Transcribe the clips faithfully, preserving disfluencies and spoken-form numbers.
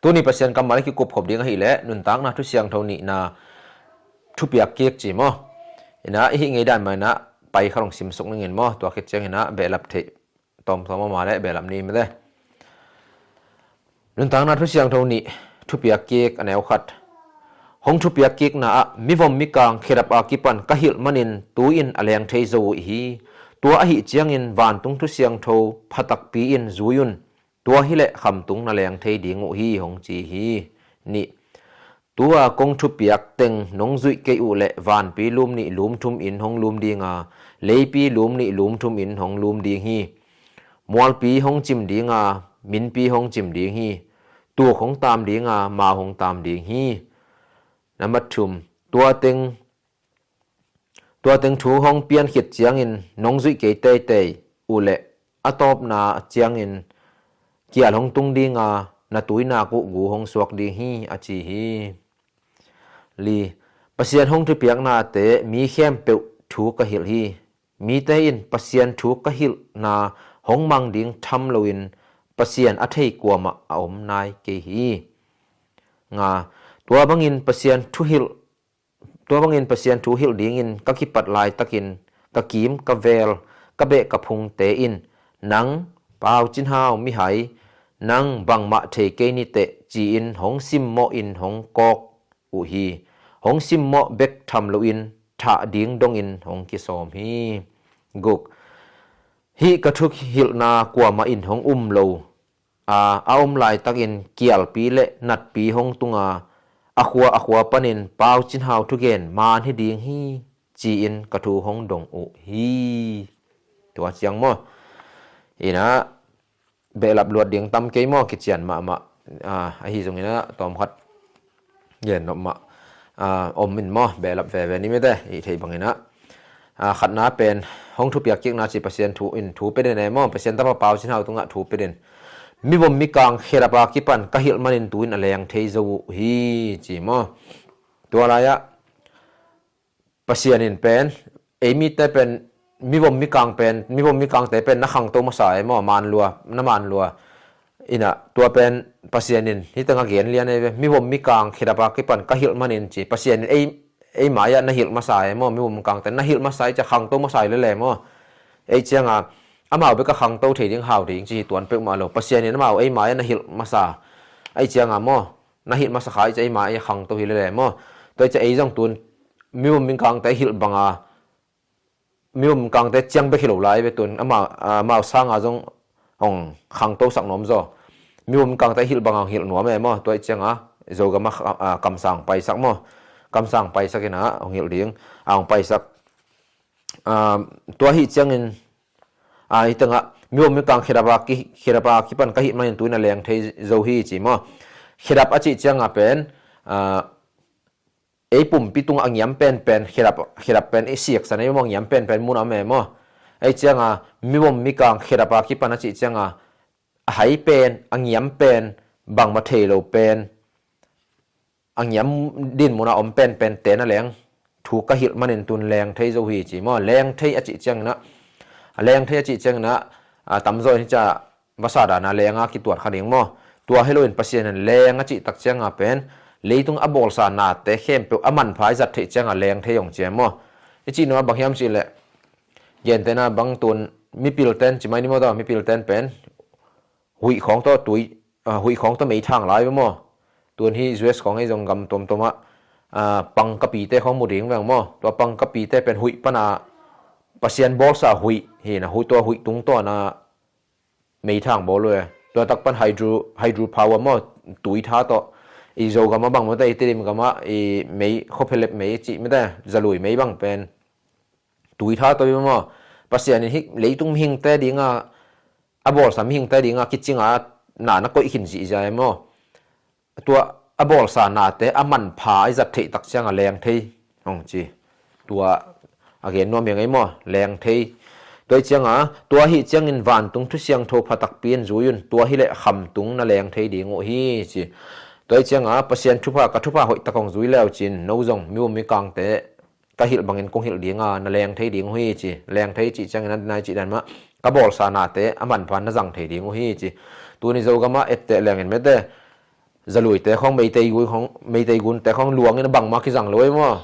Tuni Pasian kammal i kikup khop ding ahih leh nuntakna thusiangtho nihna thupiak kik ci maw? Inah i hih ngei dan mah inah pai khat hong simsuk ning in maw? Tua khit ciang inah behlap theih tawmtawm a om leh behlap ni mete. Nuntakna thusiangtho nih thupiak kik a neu khat. Hong thupiak kikna ah mivom mikang khedap a kipan ka hilh manin tu-in a leng thei zo uh hi. Tua ahih ciangin vantung thusiangtho pha takpi in zui un. Tua hileh khamtung na leng thei ding uh hi, hong ci hi. Nih. Tua kong thupiak teng nong zuih kei uh leh vanpi lum nih lum thum in hong lum ding a, leipi lum nih lum thum in hong lum ding hi. Mualpi hong cim ding a, minpi hong cim ding hi. Tuk hong tam ding a, mau hong tam ding hi. Nambat thum. Tua teng Tua teng thu hong pian khit ciangin nong zuih kei teitei uh leh a tawpna ciangin kial hong tung ding a, na tuinak uh gu hong suak ding hi, a ci hi. Li. Pasian hong thupiaknate mi khempeuh thu ka hilh hi. Mite in Pasian thu ka hilhna hong mang ding tham loin Pasian a thei kuamah a om nai kei hi. Nga. Tua bangin Pasian thu hilh Tua bangin Pasian thu hilh dingin ka kipat laitakin ka kim ka vel ka beh ka phungte in, "Nang Pau Cin Hau mihai, nang bangmah thei kei ni teh," ci-in hong simmawh in hong kawk uh hi. Hong simmawh bek tham loin thah ding dongin hong kisawm hi. Guk. Hih ka thuhilhna kuamah in hong um lo a, a om laitakin kialpi le natpi hong tunga, a khua a khua panin Pau Cin Hau thugen man hi ding hi, ci-in ka thu hong dong uh hi. Tua ciang maw? Inah, behlap luat ding tam kei maw, kician mahmah. A, ahi zongin ah tawmkhat gen nop mah, a, om in maw, behlap veve ni mete, i theih bangin ah. A, khatna pen, hong thupiak kikna ci Pasian thu in thu pia den e maw, Pasian tapa Pau Cin Hau tungah thu pia den. Mivom mikang khedap a kipan ka hilh manin tu-in a leng thei zo uh hi, ci maw. Tua lai-ah, Pasian in pen, ei mite pen, mivom mikang pen, mivom mikangte pen na khangto masa e maw, manlua, na manlua. Inah, tua pen Pasian in, hih tengah gen lian ei ve, mivom mikang khedap a kipan ka hilh manin ci, Pasian in ei, ei mai-ah na hilh masa e maw, mivom mikangte na hilh masa i cia khangto masa i lele maw. Ei cianga, amau bek a khangto thei ding hau ding ci hi tuan peuhmah lo. Pasian in amau ei mai-ah na hilh masa. Ei cianga maw, na hilh masa kha i cia ei mai-ah khangto hi lele maw. Tua i cia ei zong tun, mivom mikangte hilh banga, mivom mikangte ciang bek hi lo lai ve tun, amau, amau sanga zong hong khangtosak nuam zaw. Mivom mikangte hilh banga hong hilh nuam e maw. Tua i cianga, Zogama, a, kamsang paisak maw. Kamsang paisak ina hong hilh ding, a hong paisak. A, tua hi ciangin, a, hi tengah, mivom mikang khedap a ki, khedap a kipan ka hilh manin tu-in a leng thei zo hi ci maw. Khedap a cih cianga pen, a, ei pumpi tungah a ngiam penpen, khedap, khedap pen i siaksan ei maw, a ngiam penpen mun a om e maw. Ei cianga, mivom mikang khedap a kipan a cih cianga, a hai pen, a ngiam pen, bangmah thei lo pen, a ngiam din muna om penpen te na leng thu ka hilh manin tun leng thei zo hi ci maw. Leng thei a cih ciangin ah, a leng thei a cih ciangin ah, a tamzaw in hi cia vasa dana lenga kituat kha ding maw. Tua hi loin Pasian in leng a cih tak cianga pen, leitung a bawlsa nate khempeuh a manpha i zat theih cianga leng thei hong cia maw. I cih nua bang hiam cih leh, gentehna bang tun mipil ten ci mai ni maw, tua mipil ten pen huih khawng tawh tui, a, huih khawng tawh meithang lai ve maw. Tun hi U S khawng ei zong gam tuamtuamah, a, pangkapite khawng mu ding veng maw. Tua pangkapite pen huih pana Pasian bawlsa huih hi na, huih tua huih tung tawh na meithang bawl uh e. Tua tak pan hydro, hydro power maw, tui tha tawh. I Zogam a bang maw te, i Tedim gam a i mei, khuaphelep mei cih maw te, zalui mei bang pen tui tha tawh i maw. Pasian in hih leitung mihingte dinga, a bawlsa mihingte dinga kicinga na na koih khin zihziah e maw. Tua a bawlsa nate a manpha i zat theih tak cianga leng thei hong ci. Tua a gen nuam hi ing ei maw, leng thei. Tua i cianga, tua hi ciangin vantung thusiangtho pha takpi in zui un, tua hileh khamtung na leng thei ding uh hi ci. Tua i cianga, Pasian thupha, ka thupha hoih tak hong zui leu cin, no zong mi um mi kangte ka hilh bangin kong hilh dinga na leng thei ding uh hi ci. Leng thei cih ciangin a dinai cih dan mah, ka bawlsa nate a manpha na zang thei ding uh hi ci. Tuni Zogam a etteh lengin mete, Zaluite khawng, Meitei gun khawng, Meitei gunte khawng luang in a bangmah kizang lo ei maw.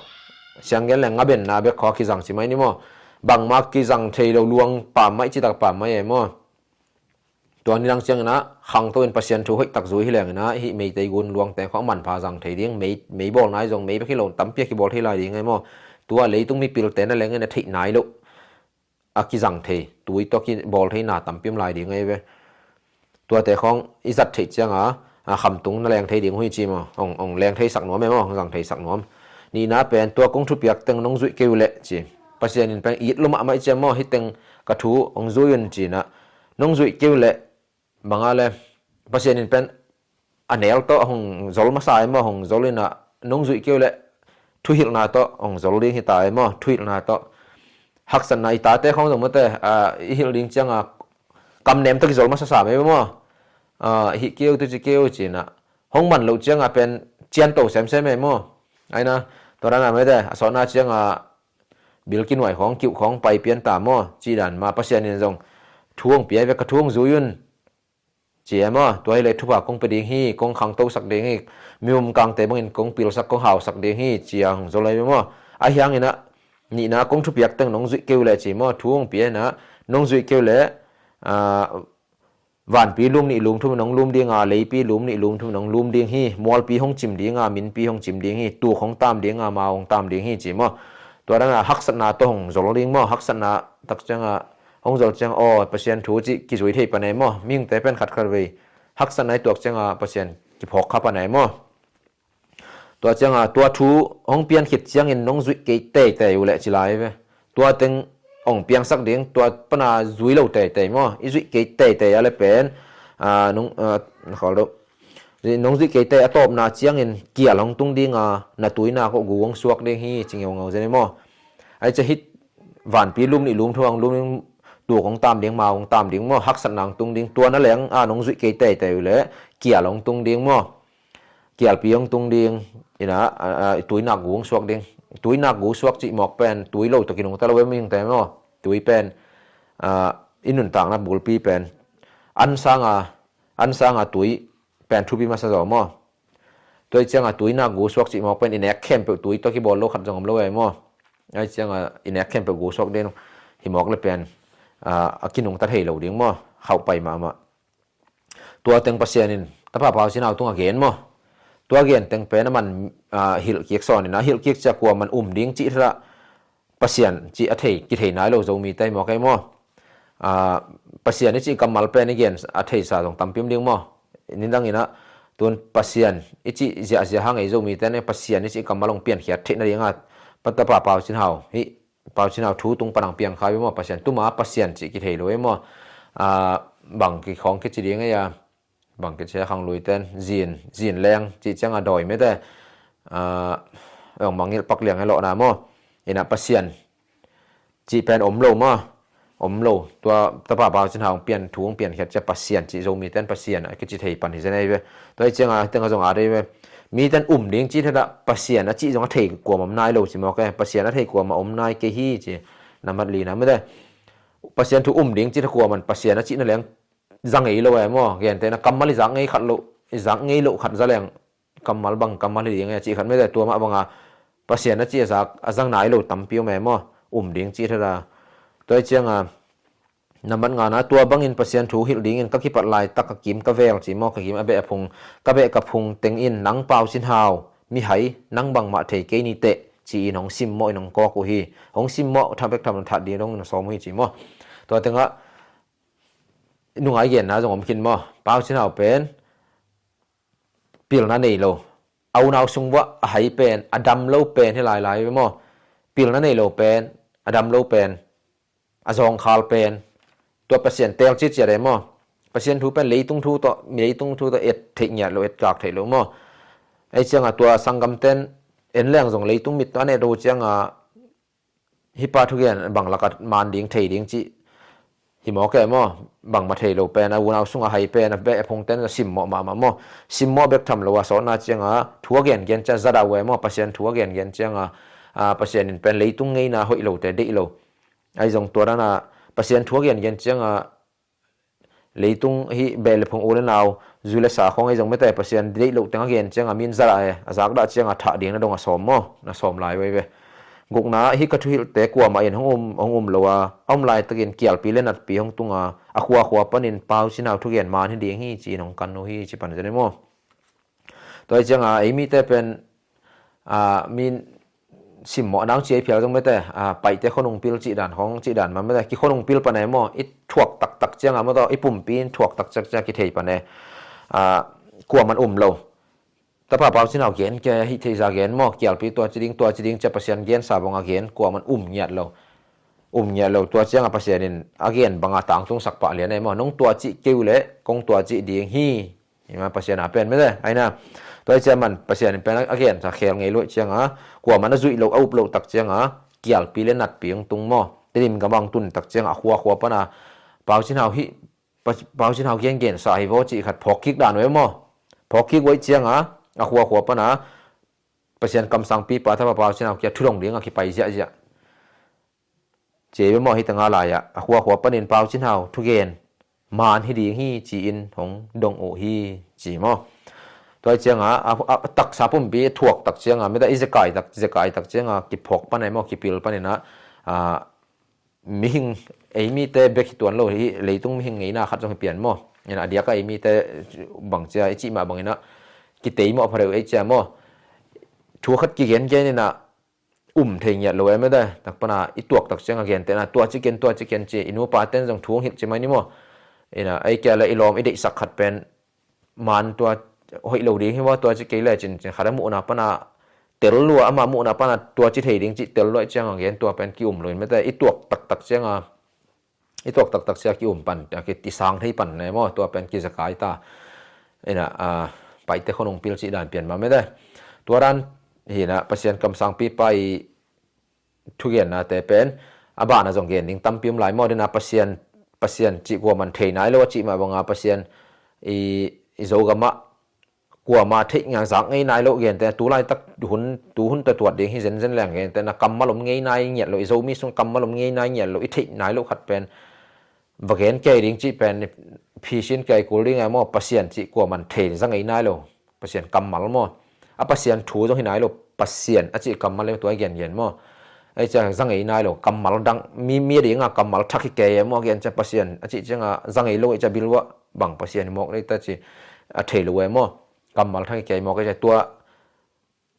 Sianggen le ngabenna bek khawng kizang ci mai ni maw. Bangmah kizang thei lo, luang pam mai, citak pam mai ei maw. Tua nidang ciangin ah khangto in Pasian thu hoihtak zui hi lengin ah hih Meitei gun luangte khawng manpha zang thei ding, mei, mei bawl nai zong mei bek hi lo, tampi a kibawl thei lai ding ei maw. Tua leitung mipilte na lengin a theih nai lo a kizang thei, tui tawh kibawl theina tampi om lai ding ei ve. Tuate khawng i zat theih cianga, a, khamtung na leng thei ding uh hi ci maw. Hong, hong leng theisak nuam ei maw, hong zang theisak nuam. Nihna pen tua kong thupiak teng nong zuih kei uh leh ci. Pasian in pen it lo mahmah i ciam maw, hih teng ka thu hong zui un ci-in ah. Nong zuih kei uh leh banga le Pasian in pen a nel tawh hong zol masa ei maw, hong zol in ah nong zuih kei uh leh thuhilhna tawh hong zol ding hi ta ei maw, thuhilhna tawh. Haksatna i tate khawng zong mawte, a, i hilh ding cianga kamnem tawh kizol masa sam ei maw. A, hih kei uh, tu ci kei uh ci-in ah. Hong man loh cianga pen cianto semsem ei maw. Aina, tua dana mawte, a sawtna cianga bil kinuai khawng, kiuh khawng pai pian ta maw, cih dan mah Pasian in zong thu hong pia ei ve, ka thu hong zui un. Ci ei maw, tua hi leh thupha kong pia ding hi, kong khangtosak ding hi, mi um kangte bangin kong pilsak, kong hausak ding hi, ci-a hong zol ei ve maw. Ahi hangin ah, nihna kong thupiak teng nong zuih kei uh leh ci maw, thu hong pia in ah, nong zuih kei uh leh, a, vanpi lum nih lum thum nong lum dinga, leipi lum nih lum thum nong lum ding hi, mualpi hong cim dinga, minpi hong cim ding hi, tuk hong tam dinga, mau hong tam ding hi, ci maw. Tua dana haksatna tawh hong zol ding maw, haksatna tak cianga hong zol ciang, aw, Pasian thu cih kizui thei pan ei maw. Mihingte pen khatkhat vei haksatna i tuak cianga Pasian kiphawk kha pan ei maw. Tua cianga tua thu hong pian khit ciangin nong zuih kei teitei uh leh ci lai ve. Tua teng hong piangsak ding, tua pana zui lo teitei maw. I zuih kei teitei a le pen, a, nong, a, na khawl deuh. Nong zuih kei tei a tawpna ciangin kial hong tung dinga, na tuinak uh gu hong suak ding hi, ci ngeungau zen ei maw. Ai cia hih vanpi lum nih lum thum hong lum ding, tuk hong tam ding, mau hong tam ding maw, haksatna hong tung ding, tua na leng a nong zuih kei teitei uh leh kial hong tung ding maw. Kialpi hong tung ding, ina, a, a, tuinak gu hong suak ding. Tuinak gu suak cih mawk pen tui lo tawh kinungta lo ei mihingte maw. Tui pen, a, i nuntakna bulpi pen an sanga, an sanga tui pen thupi masa zaw maw. Tua hi cianga tuinak gu suak cih mawk pen i nek khempeuh tui tawh kibawl lo khat zong om lo ei maw. Ai cianga i nek khempeuh gu suak ding hi mawk le pen, a, a kinungta thei lo ding maw. Khauh pai mahmah. Tua teng Pasian in Tapa Pau Cin Hau tungah gen maw. Tua gen teng pen a man, a, hilh kik sawn in a, hilh kik cia kua man um ding cih thei a, Pasian cih a thei, kithei nai lo Zomite hi mawk ei maw. A, Pasian i cih kammal pen i gen a theisa zong tampi om ding maw. Nidang in a, tun Pasian i cih ziahziah hang ei Zomite ne Pasian i cih kammal hong piankhiat theih nadinga, Tapa Pau Cin Hau hih Pau Cin Hau thu tung pan hong piang kha ei maw, Pasian tuma Pasian cih kithei lo ei maw. A, bang kikhawng kici ding ei a, bang kici a khangluiten, zin, zin leng, cih cianga dawi mete, a, ong mangngilh pak liang ei lawhna maw. Ina Pasian cih pen om lo maw. Om lo. Tua Tapa Pau Cin Hau hong pian thu hong piankhiat cia Pasian cih Zomiten Pasian a kici thei pan hi zen ei ve. Tua hi cianga teng a zong a dei ve. Miten um ding cih thei a Pasian a cih zong a thei kuamah om nai lo ci mawk ei. Pasian a thei kuamah om nai kei hi ci. Nambat lina mete. Pasian thu um ding cih thei kuamah Pasian a cih na leng za ngei lo ei maw. Gente na kammal i zak ngei khat lo, i zak ngei lo khat za leng kammal bang kammal hi ding ei cih khat mete, tua mah banga Pasian a cih a zak, a zak nai lo tampi om ei maw. Um ding cih thei a. Tua hi cianga, nambat ngana, tua bangin Pasian thu hilh dingin ka kipat laitak ka kim ka vel ci maw, ka kim a beh a phung, ka beh ka phung teng in nang Pau Cin Hau, mihai, nang bangmah thei kei ni teh, ci-in hong simmawh in hong kawk uh hi. Hong simmawh, tha bek tham that ding dong in hong sawm uh hi ci maw. Tua tengah nungai genna zong om khin maw. Pau Cin Hau pen pilna nei lo. A unau sung vuah a hai pen, a dam lo pen hi lailai ve maw. Pilna nei lo pen, a dam lo pen, a zawngkhal pen, tua Pasian teel citciat ei maw. Pasian thu pen leitung thu tawh, leitung thu tawh et theih ngiat lo, et kak theih lo maw. Ei cianga tua sanggamten en leng zong leitung mit tawh an et uh cianga, hih pa thugen bang lakah man ding thei ding cih hi mawk ei maw. Bangmah thei lo pen, a unau sung a hai pen, a beh a phungten a simmawh mahmah maw. Simmawh bek tham lo a, sawtna cianga thu a gengen cia za dah uh ei maw. Pasian thu a gengen cianga, a, Pasian in pen leitung ngeina hoih lote deih lo. Ahi zong tua dana Pasian thu a gengen cianga Leitung hih beh le phung, u le nau, zu le sa khawng ei zong mete, Pasian deih loh teng a gen cianga min za dah e, a zak dah cianga thah ding na dong a sawm maw, na sawm lai veve. Gukna, hih ka thuhilhte kuamah in hong um, hong um lo a, a om laitakin kialpi le natpi hong tunga, a khuakhua panin Pau Cin Hau thugen man hi ding hi ci-in hong kan uh hi ci pan zen e maw. Tua hi cianga ei mite pen, a, min simmawh nang ci ei phial zong mete, a, Paite khonung pil cih dan khawng cih dan ma mete, ki khonung pil pan e maw, i thuak taktak cianga maw tawh, i pumpi in thuak taktak cianga kithei pan e, a, kuaman um lo. Tapa Pau Cin Hau gen kia hih theihza gen maw, kialpi tua ci ding, tua ci ding cia Pasian gensa banga gen kuaman um ngiat lo. Um ngiat lo, tua cianga Pasian in a gen banga tangtungsak pah lian e maw, nong tua cih kei uh leh kong tua cih ding hi. Ima Pasian a pen mete, aina. Tua hi ciaman Pasian in pen a gensa khel ngei luaih cianga, kuaman a zuih loh, a up loh tak cianga, kialpi le natpi hong tung maw. Tedim gama hong tun tak cianga, a khuakhua pana, Pau Cin Hau hih, Pa-, Pau Cin Hau gengensa hi vaw cih khat phawk kik dan uh e maw. Phawk kik uaih cianga, a khuakhua pana, Pasian kamsangpipa Tapa Pau Cin Hau kia thudong dinga kipai ziahziah. Ci ei ve maw, hih tanga lai-ah, a khuakhua panin Pau Cin Hau thugen man hi ding hi ci-in hong dong uh hi ci maw. Tua hi cianga, a, a, a taksa pumpi thuak tak cianga, mita i zekai tak, zekai tak cianga, kiphawk pan e maw, kipil paninah, a, mihing, ei mite bek hi tuan lo, hih leitung mihing ngeina khat zong hi pian maw. Ina a diaka ei mite bang cia, i cih mah banginah, kitei mawh pha deuh ei cia maw. Thu khat kigen geninah, um thei ngiat lo em e te, tak pana i tuak tak cianga gentehna, tua ci ken, tua ci ken ci, i nupa ten zong thu hong hilh ci mai ni maw. Ina, ei kia le i lawm i deihsak khat pen, man tua hoih lo ding hi maw, tua ci kei le cin, cin khat a muhna pana tel lua, ama muhna pana tua ci thei ding ci tel lua i cianga gen tua pen ki um lo in mete, i tuak taktak cianga, i tuak taktak cia ki um pan, a ki, i sang thei pan ne maw, tua pen ki zakai ta. Ina, a, Paite khonung pil cih dan pian ma mete. Tua dan hina, Pasian kamsangpipa i thugennate pen, a bana zong gen ding tampi om lai maw, dena Pasian, Pasian cih kuaman thei nai lo, a cih mah banga Pasian i, i Zogamah, kuama theih ngang zak ngei nai loh gente, tu laitak hun, tu hun ta tuat ding hi zenzen leng gente, na kammal om ngei nai ngiat loh, i Zomi sung kammal om ngei nai ngiat loh, i theih nai loh khat pen, va gen kei ding cih pen, phisin kei kul ding ai maw, Pasian cih kuaman thei za ngei nai lo, Pasian kammal maw. A Pasian thu zong hi nai lo, Pasian a cih kammal le tua i gengen maw. Ei cia za ngei nai lo, kammal dang, mi, mi a dinga kammal thak hi kei e maw, a gen cia Pasian a cih cianga za ngei lo, ei cia bil uah bang Pasian hi mawk dei ta ci, a thei lo e maw. Kammal thak hi kei mawk ei cia tua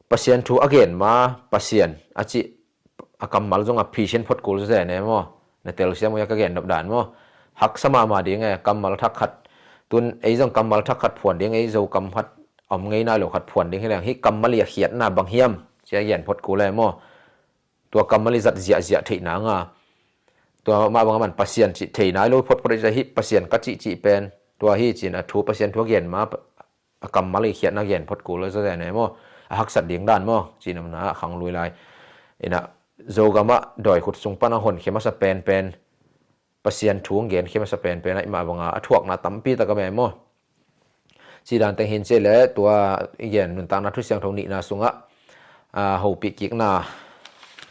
Pasian thu a gen ma, Pasian a cih a kammal zonga phisin phot kul zazen e maw. Na telsiam uh ia ka gen nop dan maw. Haksa mahmah ding e, kammal thak khat. Tun ei zong kammal thak khat phuan ding, ei Zo kam khat om ngei nai lo khat phuan ding hi leng, hih kammal i a khiatna bang hiam cia gen phot kul e maw. Tua kammal i zat ziahziah theihna nga. Tua mah banga man Pasian cih thei nai lo photphot i cia hih Pasian ka cih cih pen. Tua hi cin a thu Pasian thu a gen ma a kammal i khiatna gen phot kul a zazen e maw. A haksat ding dan maw. Cin amna a khang lui lai. Ina Zogamah dawi khut sung pana honkhia masa penpen. Pasian thu hong genkhia masa penpen a i mah banga a thuakna tampi tak a me maw. Cih dan teng hin cia le tua i gen nuntakna thu siangtho nihna sungah, a, hopih kikna,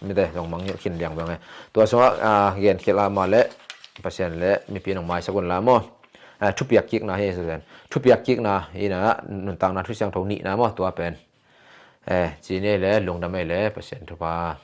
mite zong mang hilh khin liang bang e. Tua sungah, a, gen khilh a ma le Pasian le mipi nong maisak un la maw. A, thupiak kikna hi zazen. Thupiak kikna hi na nuntakna thu siangtho nihna maw tua pen. E, ci ni le lungdam ei le Pasian thupha.